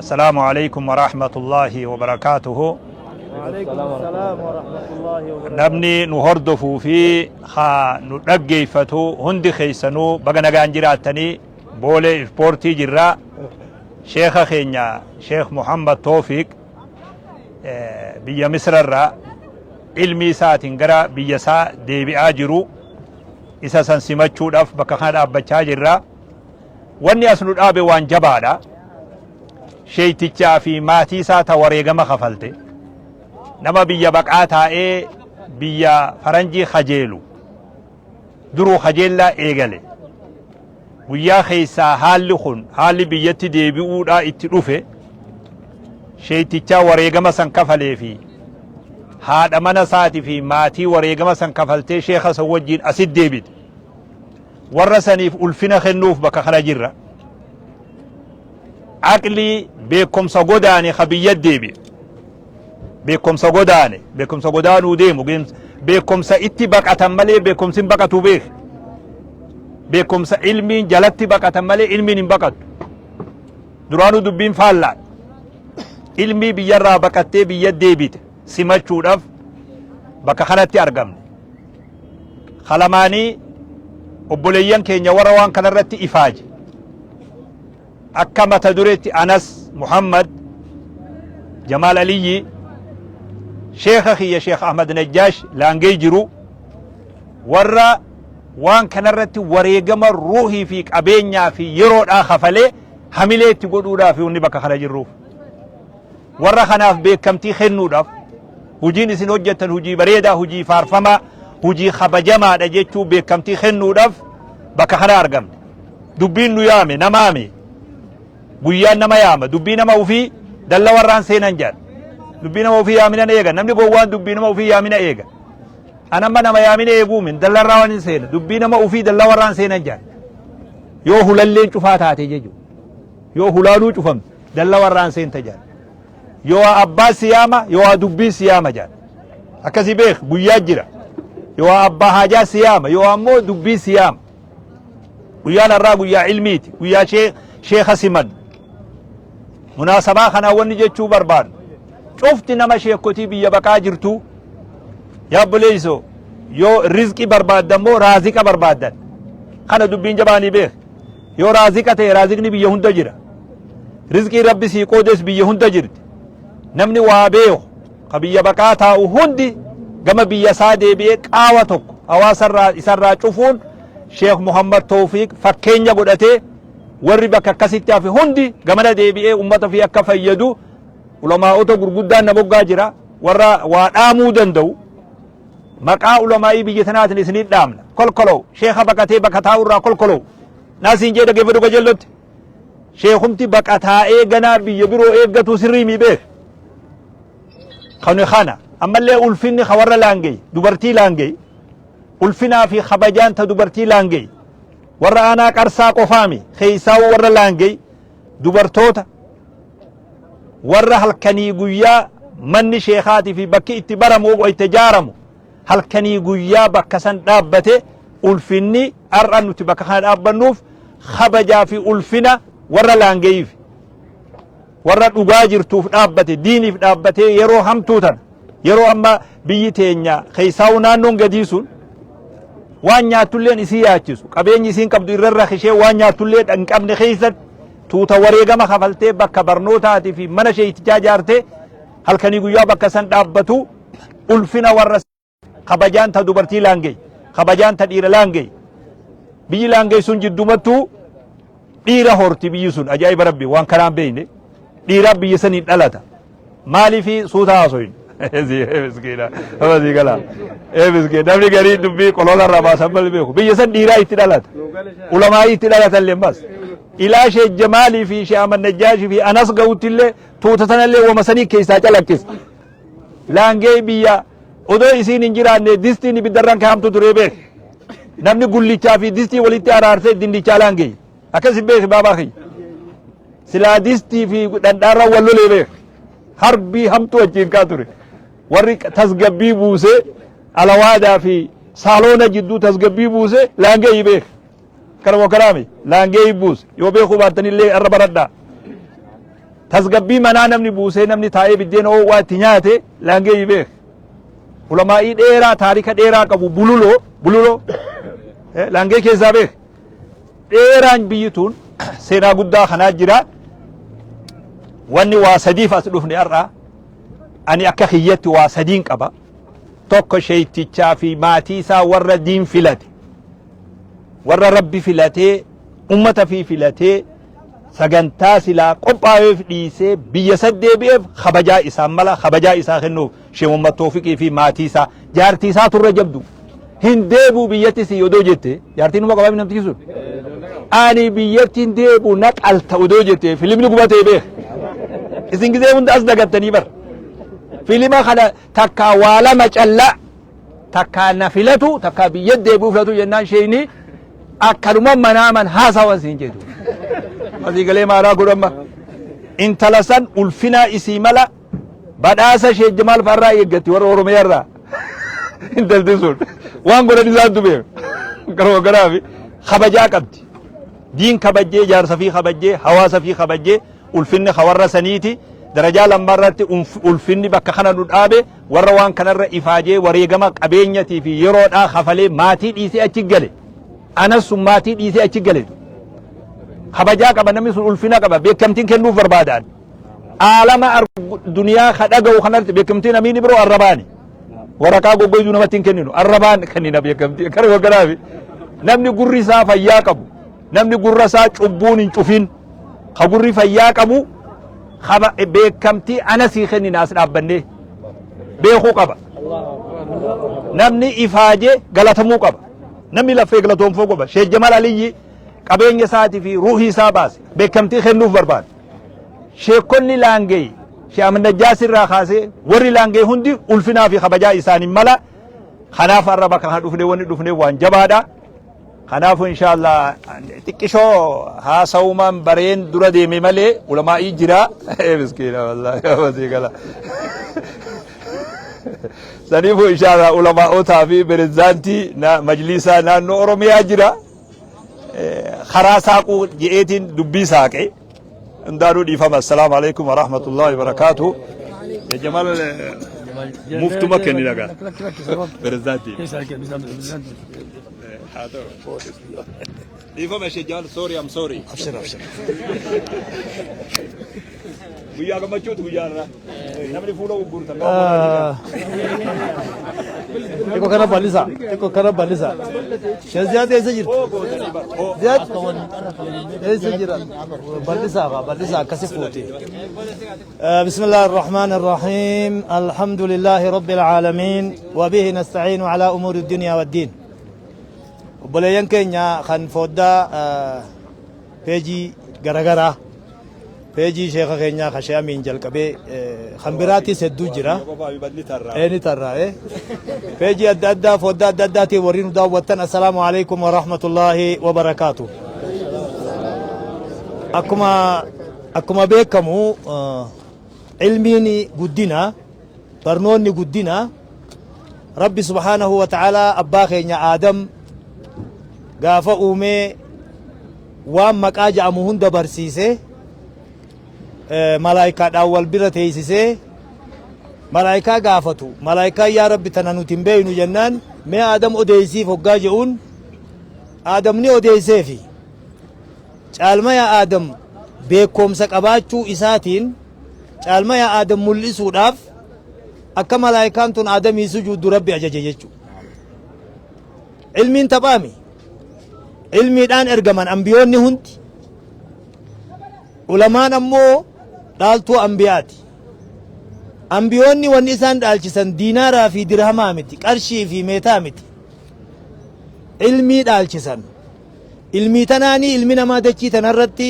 Assalaamu alaikum wa rahmatullahi wa barakaatuhu. Waalaikum salaam wa rahmatullahi wa barakatuh. Namni nu hordofuu fi haa nu dhaggeeffatu hundi keessanuu baga nagaan jiraattanii. Boolee ispoortii jirra. Sheekha keenya Sheekh Muhammad Toofiq biyya Misrarraa ilmi isaatiin gara biyya isaa deebi'aa jiru. Isa san simachuudhaaf bakka kana dhaabbachaa jirra. Wanni as nu dhaabe waan jabaadha. Sheeytichaa fi maatii isaa ta wareegama kafalte. Nama biyya baqaa taa'ee biyya faranjii kajeelu. Duruu kajeellaa eegale. Guyyaa keessaa haalli kun haalli biyyatti deebi'uudhaa itti dhufe, sheeytichaa wareegama san kafalee fi haadha mana isaati fi maatii wareegama san kafaltee sheekha san wajjiin asit deebite. Warra saniif ulfina kennuuf bakka kana jirra. Aqlii beekumsa godaane ka biyya deebi'e. Beekumsa godaane, beekumsa godaanuu deemu, beekumsa itti baqatan malee beekumsi hin baqatu beek. Beekumsa ilmiin jalatti baqatan malee ilmiin hin baqatu. Duraanuu dubbiin faallaadha. Ilmii biyyarraa baqattee biyya deebite simachuudhaaf bakka kanatti argamne. Kalamaanii obboleeyyan keenya warra waan kanarratti ifaaje. Akka mata dureetti Anas Muhammad Jamaal Aliyyi, sheekha kiyya Sheekh Ahmad Najjaash laangee jiru, warra waan kanarratti wareegama ruuhii fi qabeenyaa fi yeroodhaa kafalee hamilee itti godhuudhaaf wanni bakka kana jirruuf. Warra kanaaf beekamtii kennuudhaaf, hujiin isin hojjettan hujii bareedaa, hujii faarfamaa, hujii kabajamaadha jechuu beekamtii kennuudhaaf bakka kana argamne. Dubbiin nu yaame namaame, guyyaan nama yaama, dubbii nama ufii dalla warraan seenan jedhan. Dubbii nama ufii yaamina eega, namni gowwaan dubbii nama ufii yaamina eega. Anamma nama yaamina eeguumin dallarraa waan hin seena, dubbii nama ufii dalla warraan seenan jedhan. Yoo hulalleen cufaa taate jechuudha. Yoo hulaanuu cufamte dalla warraan seenta jedhan. Yoo abbaa siyaama, yoo dubbii siyaama jedhan. Akkasii beek, guyyaa jira. Yoo abbaa haajaa siyaama, yoo ammoo dubbii siyaama. Guyyaan har'aa guyyaa ilmiiti, guyyaa sheekha simannu. Munaasabaa kanaa wanni jechuu barbaadu, cufti nama sheekotii biyya baqaa jirtu, yaa obboleessoo, yoo rizqii barbaaddan moo raaziqa barbaaddan? Kana dubbiin jabaanii beek. Yoo raaziqa ta'e, raaziqni biyya hunda jira. Rizqii Rabbi sii qoodes biyya hunda jirti. Namni waa beeku ka biyya baqaa taa'u hundi gama biyya isaa deebi'ee qaawa tokko hawaasarraa isarraa cufuun, Sheekh Muhammad Toofiq fakkeenya godhatee, warri bakka akkasitti hafe hundi gamana deebi'ee ummata fi akka fayyadu, ulamaa'ota gurguddaan na moggaa jira, warra waa dhaamuu danda'u, maqaa ulamaa'ii biyya tanaatiin isinii dhaamna. Kolkolow sheekha baqatee bakka taa'u irraa kolkolow naasiin jee, dhageeffadhu qajeellotti. Sheekumti baqataa'ee ganaa biyya biroo eeggatu sirrii mi beek. Kani kana ammallee ulfinni ka warra laangee dubartii laangee, ulfinaa fi kabajaan ta dubartii laangee, warra aanaa Qarsaa qofaami, keessaa'uu warra laangee dubartoota, warra halkanii guyyaa manni sheekaatii fi bakki itti baramu itti ijaaramu halkanii guyyaa bakka san dhaabbate. Ulfinni har'a nuti bakka kana dhaabbannuuf kabajaa fi ulfina warra laangeeyiif, warra dhugaa jirtuuf dhaabbate, diiniif dhaabbatee, yeroo hamtuu tana, yeroo amma biyyi teenya keessaa'uu naannoon gadii sun waan nyaattulleen isii yaachisu, qabeenyi isiin qabdu irra ishee waan nyaattullee hin qabne keessatti, tuuta wareegama kafaltee bakka barnootaatii fi mana sheeytichaa ijaartee halkanii guyyaa bakka san dhaabbatu, ulfina warra kabajaan ta dubartii laangee, kabajaan ta dhiira laangee. Biyyi laangee sun jiddumattuu dhiira horti biyyi sun. Ajaa'iba Rabbi, waan kanaan beekne, dhiiraa biyya saniin dhalata. Maaliifi suuta haasoyin miskiina nama sii gala ee miskiina, namni garii dubbii qolola irraa baasan malee beeku. Biyya san dhiiraa itti dhalata, ulamaa'ii itti dhalatan illee bas ilaa Sheek Jamaalii fi Sheek Ahmad Najjaashii fi Anas ga'utti illee tuuta sanallee wama sanii keessaa calaqqisa. Laangee biyya odoo isiin hin jiraanne distiin ibiddarraan kaa'amtu ture beek. Namni gullichaa fi distii walitti araarsee dindichaa laangee akkasi beek. Baabaa kiyya, silaa distii fi dhandhaarraa wal lolee beek, harbii hamtuu wajjin kaa ture. Warri tasgabbii buusee alawaadaa fi saaloona jidduu tasgabbii buusee laangee beek. Kana moo kanaami laangee buuse yoo beekuu baattanillee irra baradhaa. Tasgabbii manaa namni buusee namni taa'ee biddeen ho'aa itti nyaate laangee beek. Ulamaa'ii dheeraa taarika dheeraa qabu bululoo bululoo laangee keessaa beek. Dheeraan biyyi tun seenaa guddaa kanaa jira. Wanni waa sadiif as dhufne har'a ani akka kiyyatti waa sadiin qaba. Tokko sheeytichaa fi maatii isaa warra diin filate. Warra Rabbi filatee ummata fi filatee sagantaa silaa qophaa'eef dhiisee biyya san deebi'eef kabajaa isaan mala kabajaa isaa kennuuf Sheekh Muhammad Toofiqii fi maatii isaa jaartii isaa turre jabdu hin deebi'u biyyatti si odoo jette jaartiin numa qabaa namtichi sun ani biyyatti hin deebi'u na qalta odoo jette filimni gubatee beek isin gizee hunda as dagattanii bar filima kana takkaa waa lama callaa takkaa na filatu takkaa biyya deebi'u filatu jennaan sheeyni akkanuma manaaman haasawan siin jedhu asii galee maaraa godhamma intala san ulfinaa isii mala badhaasa ishee Jamaal farraa eeggatti warra Oromiyaa irraa intalti sun waan godhan isaan dubeef garuma garaafi kabajaa qabdi diin kabajjee jaarsa fi kabajjee hawaasa fi kabajjee ulfinni ka warra saniiti darajaa lammaarratti ulfinni bakka kana nu dhaabe warra waan kanarra ifaajee wareegama qabeenyatii fi yeroodhaa kafalee maatii dhiisee achi gale anas sun maatii dhiisee achi gale kabajaa qaba namni sun ulfina qaba beekamtiin kennuuf barbaadaan aalama duniyaa ka dhaga'u kanarratti beekamtiin amiin biroo arrabaani waraqaa goggoyduu namatti hin kenninu arrabaan kennina beekamtii gara garaafi namni gurri isaa fayyaa qabu namni gurra isaa cubbuun hin cufin ka gurri fayyaa qabu beekamtii ana sii kennina as dhaabbannee beekuu qaba. Namni ifaajee galatamuu qaba. Namni laffee galatoomfuu qaba. Sheekh Jamaal Aliyyi qabeenya isaatii fi ruuhii isaa baase beekamtii kennuuf barbaada. Sheekonni laangee Sheekh Ahmad Najjaas irraa kaasee warri laangee hundi ulfinaa fi kabajaa isaanii mala. Kanaaf har'a bakka kana dhufnee wanni dhufnee waan jabaadha. Kanaafuu inshallah xiqqishoo haasawumaan bareen dura deeme malee ulamaa'ii jira. Ee miskiina wallaahi asii gala. Saniifuu inshallah ulamaa'otaa fi pirezidaantii majlisaa naannoo Oromiyaa jira. Karaa saaquu je'eetiin dubbii saaqe. Hundaanuu dhiifama. Assalaamu alaikum wa rahmatullahi wa barakaatuh. Ya Jamal muftuma kenni dhagaa. Pirezidaantii. Haa ta'u. Dhiifama ishee Jamal sorry I'm sorry. Abshir abshir. Guyyaa gammachuutu guyyaa irraa. Namni fuula gurgurtan. Xiqqoo kana bal'isa. Xiqqoo kana bal'isa. Sheekh Ziyaad eessa jirti? Ziyaad eessa jira? Bal'isaa kaa bal'isaa akkasi fuute. بسم الله الرحمن الرحيم الحمد لله رب العالمين وبه نستعين على أمور الدنيا والدين obboleeyyan keenya kan foddaa peejii garagaraa peejii sheeka keenyaa ka Shee Amiin jalqabee kan biraattis hedduu jira. Ni tarraa'e. Peejii adda addaa foddaa adda addaatiin warri nu daawwattan assalaamu alaikum wa rahmatullaahi wa barakaatu. Akkuma beekamu ilmiin guddina barnoonni guddina Rabbi subhaanahu wa ta'aalaa abbaa keenya Aadam gaafa uumee waan maqaa ja'amu hunda barsiise malaayikaadhaan wal bira teessisee malaayikaa gaafatu malaayikaan yaa Rabbi tana nuti hin beeynu jennaan mee Aadam odeeysiif hoggaa je'uun Aadam ni odeeyseefi caalmaya Aadam beekoomsa qabaachuu isaatiin caalmaya Aadam mul'isuudhaaf akka malaayikaan tun Aadamii sujuuddu Rabbi ajaje jechuudha. Ilmiin taphaami. Ilmiidhaan ergaman ambiyoonni hundi. Ulamaan ammoo dhaaltuu ambiyaati. Ambiyoonni wanni isaan dhaalchisan diinaaraa fi dirhamaa miti, qarshii fi meetaa miti. Ilmii dhaalchisan. Ilmii tanaanii ilmi namaa dachii tanarratti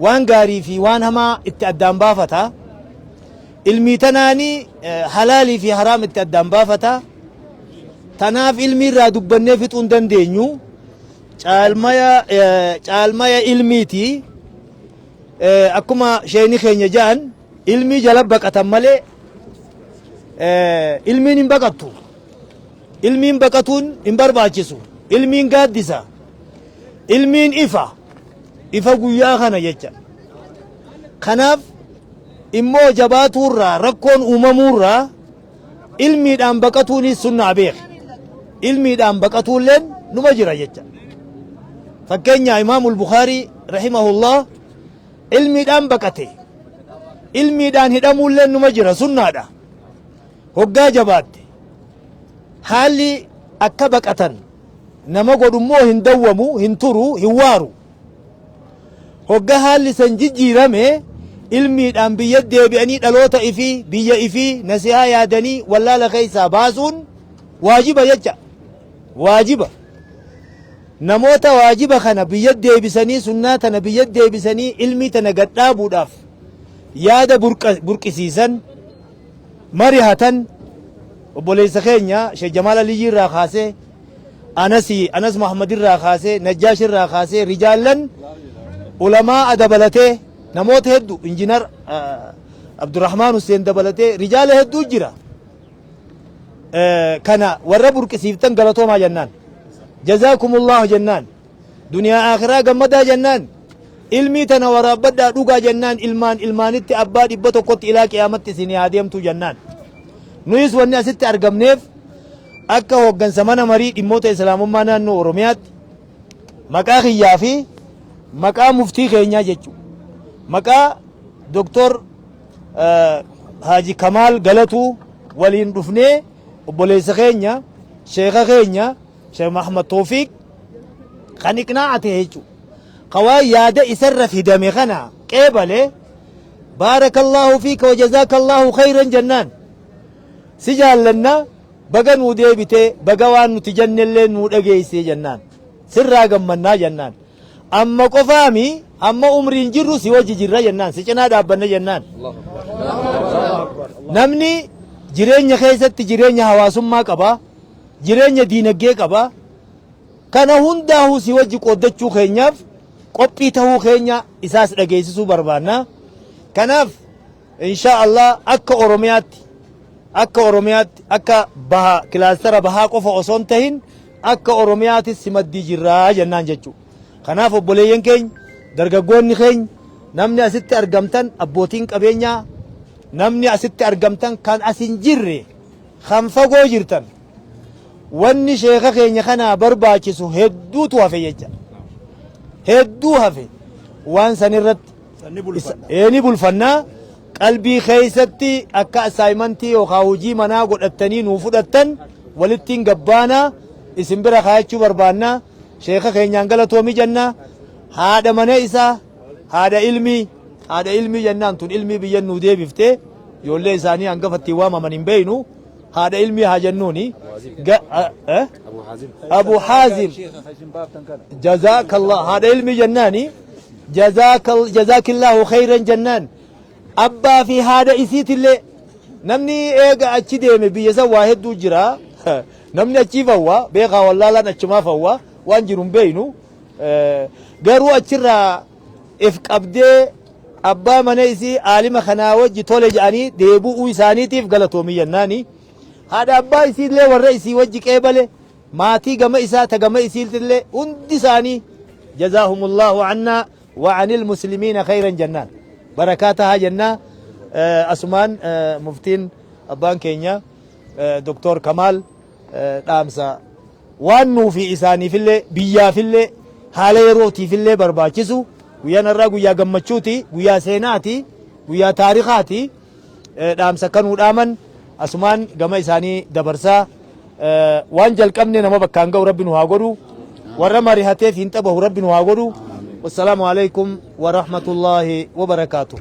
waan gaarii fi waan hamaa itti addaan baafata. Ilmii tanaanii halaalii fi haraam itti addaan baafata. Tanaaf ilmii irraa dubbannee fixuu hin dandeenyu. Caalmaya ilmiiti. Akkuma sheeyni keenya ja'an ilmii jala baqatan malee ilmiin hin baqattu. Ilmiin baqatuun hin barbaachisu. Ilmiin gaaddisa. Ilmiin ifa. Ifa guyyaa kana jecha. Kanaaf Immoo jabaatuurraa rakkoon uumamuurraa ilmiidhaan baqatuunis sunnaa beeki. Ilmiidhaan baqatuulleen numa jira jecha. Fakkeenya Imaamul Bukhaarii rahimahullah ilmiidhaan baqate. Ilmiidhaan hidhamuulleen numa jira sunnaadha. Hoggaa jabaatte haalli akka baqatan nama godhummoo hin dawwamu, hin turu, hin waaru. Hogga haalli san jijjiirame ilmiidhaan biyya deebi'anii dhaloota ifii, biyya ifii nasihaa yaadanii wallaala keessaa baasuun waajiba jecha. Waajiba. Namoota waajiba kana biyya deebisanii, sunnaa tana biyya deebisanii ilmii tana gad dhaabuudhaaf yaada burqisiisan, marihatan, obboleessa keenya Sheekh Jamaal Aliyyii irraa kaasee, Anasi, Anas Muhammad irraa kaasee, Najjaash irraa kaasee, rijaallan ulamaa dabalatee namoota hedduu, injinar Abdurrahmaan Hussein dabalatee rijaala hedduu jira. Kana warra burqisiiftan galatoomaa jennaan. Jazaakumullahu jennaan. Duniyaa akhiraa gammadaa jennaan. Ilmii tana waraabbadhaa dhugaa jennaan, ilmaan ilmaanitti abbaa 100tti ilaa qiyaamatti isin haa deemtuu jennaan. Nuyis wanni asitti argamneef akka hooggansa mana marii dhimmoota Islaamummaa naannoo Oromiyaatti maqaa kiyyaa fi maqaa muftii keenyaa jechuudha. Maqaa Doktor Haji Kamaal Galatuu waliin dhufnee obboleessa keenya, sheeka keenya Sheekh Muhammad Toofiq kan iqnaa'a ta'e jechuudha. Ka waan yaada isarra fidame kana qeebale, baarakallaahu fiika wa jazaakallaahu khayran jennaan. Si jaallanna, baga nuu deebite, baga waan nuti jennellee nuu dhageessee jennaan. Sirraa gammannaa jennaan. Amma qofaami, hamma umriin jirru si wajji jirra jennaan, si cinaa dhaabbanna jennaan. Namni jireenya keessatti jireenya hawaasummaa qaba, jireenya diinagdee qaba. Kana hundaahuu si wajji qooddachuu keenyaaf qophii tahuu keenya isaas dhageessisuu barbaanna. Kanaaf insha Allah akka Oromiyaatti, akka baha kilaastara bahaa qofa osoo hin tahin, akka Oromiyaatis si maddii jirraa jennaan jechuudha. Kanaaf obboleeyyan keenya, dargaggoonni keenya, namni asitti argamtan, abbootiin qabeenyaa, namni asitti argamtan, kan as hin jirre, kan fagoo jirtan, wanni sheeka keenya kanaa barbaachisu hedduutu hafe jecha. Hedduu hafe. Waan san irratti ni bulfannaa. Qalbii keessatti akka assignmentii yookaan hojii manaa godhattanii nuu fudhattan walittiin gabbaanaa isin bira kaayachuu barbaannaa. Sheeka keenyaan galatoomi jennaa. Haadha mana isaa, haadha ilmii, haadha ilmii jennaan. Tun ilmii biyya nuu deebifte, ijoollee isaanii hangafa ittiin waamaman hin beeynu, haadha ilmii haa jennuuni. Abu Haazim, jazaakallah. Haadha ilmii jennaani, jazaakillaahu khayran jennaan. Abbaa fi haadha isiitillee, namni eega achi deeme biyya san waa hedduu jira. Namni achii fawwa beekaa, wallaalaan achumaa fawwa, waan jiru hin beeynu. Garuu achirraa if qabdee abbaa mana isii aalima kanaa wajji tole jedhanii deebi'uu isaaniitiif galatoomii jennaani. Haadha abbaa isiillee, warra isii wajji qeebale, maatii gama isaa ta gama isiitillee, hundi isaanii jazaahumullahu annaa wa anil muslimiina khayran jennaan. Barakaa tahaa jennaa. Asumaan muftiin abbaan keenya Doktor Kamaal dhaamsa waan nuu fi isaaniifillee, biyyaafillee, haala yerootiifillee barbaachisu. Guyyaan har'aa guyyaa gammachuuti, guyyaa seenaati, guyyaa taarikaati. Dhaamsa kanuu dhaaman asumaan gama isaanii dabarsaa. Waan jalqabne nama bakkaan ga'u Rabbi nu haa godhu. Warra marihateef hin xabahu Rabbi nu haa godhu. Wassalaamu alaikum wa rahmatullaahi wa barakaatuh.